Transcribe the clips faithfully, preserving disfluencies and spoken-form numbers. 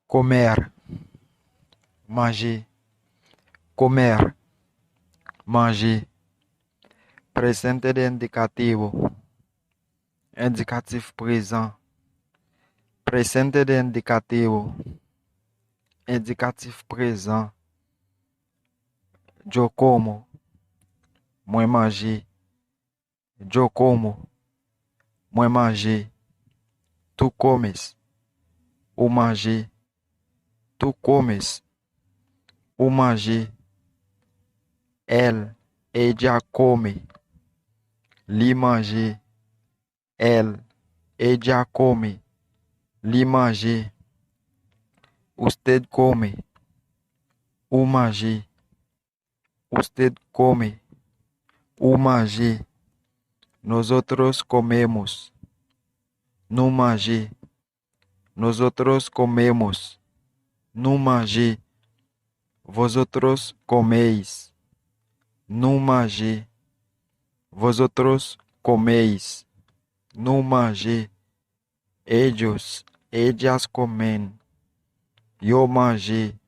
Comer. Manje. Comer. Manje. Presente de indicativo. Endikatif prezan. Presente de indicativo. Endikatif prezan. Yo como. Mwen manje. Yo como. Mwen manje. Tú comes. Ou manje. Tú comes. Ou manje. Él, ella come. Li manje. Él, ella come. Li manje. Usted come. Ou manje. Usted come. Ou manje. Nosotros comemos. Nou manje. Nosotros comemos. Nou manje. Vosotros coméis. Nou manje. Vosotros coméis. Nou manje. Ellos, ellas comen. Yo manje.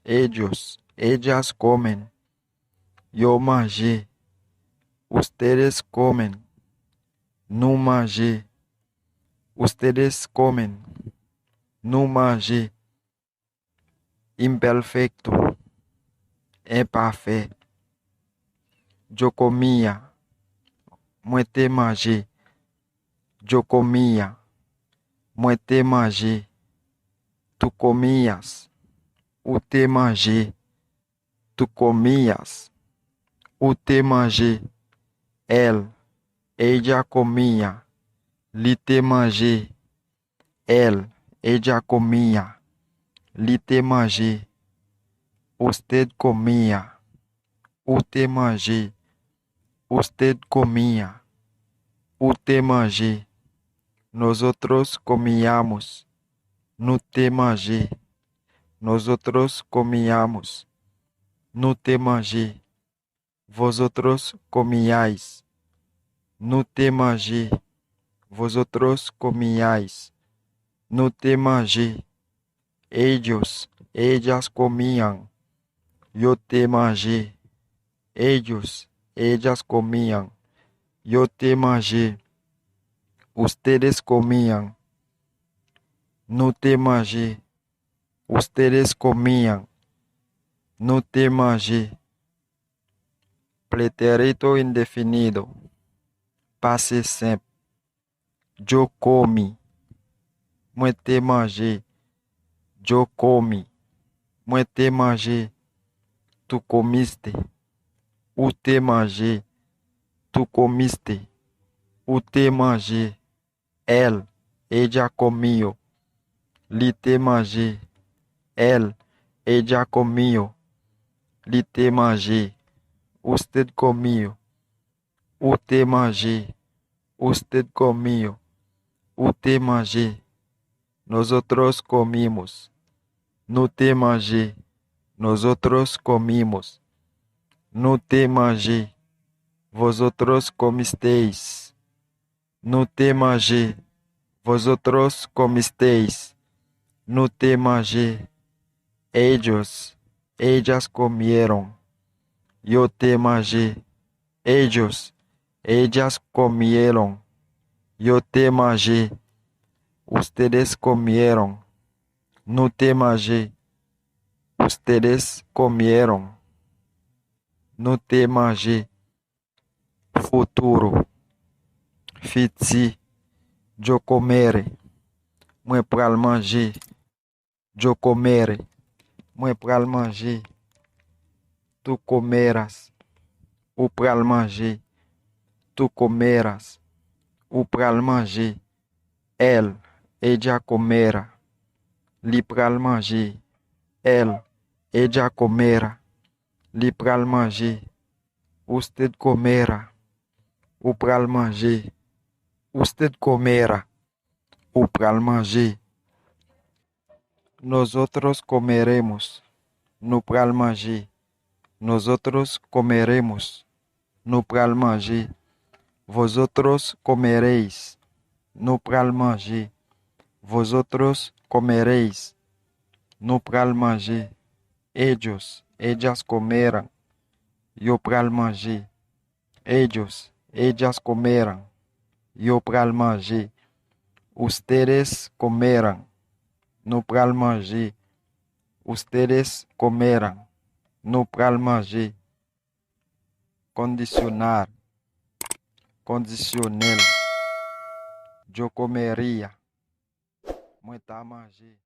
Ellos, ellas comen. Yo manje. Ustedes comen. Nou manje. Ustedes comen. Nou manje. Imperfecto. Enpafè. Yo comía. Mwen te manje. Yo comía. Mwen te manje. Tú comías. Ou te manje. Tú comías. Ou te manje. Él, ella comía. Li te manje. Él, ella comía. Li te manje. Usted comía. Ou te manje. Usted comía. Ou te manje. Nosotros comíamos. Nou te manje. Nosotros comíamos. Nou te manje. Vosotros comíais. Nou te manje. Vosotros comíais. Nou te manje. Ellos, ellas comían. Yo te manje. Ellos, ellas comían. Yo te manje. Ustedes comían. Nou te manje. Ustedes comían. Nou te manje. Pretérito indefinido. Pase senp. Yo comí. Mwen te manje. Yo comí. Mwen te manje. Tú comiste. Ou te manje. Tú comiste. Ou te manje. Él, ella comió. Li te manje. Él, ella comió. Li te manje. Usted comió. Ou te manje. Usted comió. Ou te manje. Nosotros comimos. Nou te manje. Nosotros comimos. Nou te manje. Vosotros comisteis. Nou te manje. Vosotros comisteis. Nou te manje. Ellos, ellas comieron. Yo te manje. Ellos, ellas comieron. Yo te manje. Ustedes comieron. Nou te manje. Ustedes comieron. Nou te manje. Futuro. Fiti. Yo comeré. Mwen pral manje. Yo comeré. Mwen pral manje. Tú comerás. Ou pral manje. Tú comerás. Ou pral manje. Él, ella comerá. Li pral manje. Él, ella comerá. Li pral manje. Usted comerá. Ou pral manje. Usted comerá. Ou pral manje. Nosotros comeremos. Nou pral manje. Nosotros comeremos. Nou pral manje. Vosotros comeréis. Nou pral manje. Vosotros comeréis. Nou pral manje. Ellos, ellas comerán. Yo pral manje. Ellos, ellas comerán. Yo pral manje. Ustedes comerán. Nou pral manje. Ustedes comerán. Nou pral manje. Condicional. Kondisyonèl. Yo comería. Mwen ta manje.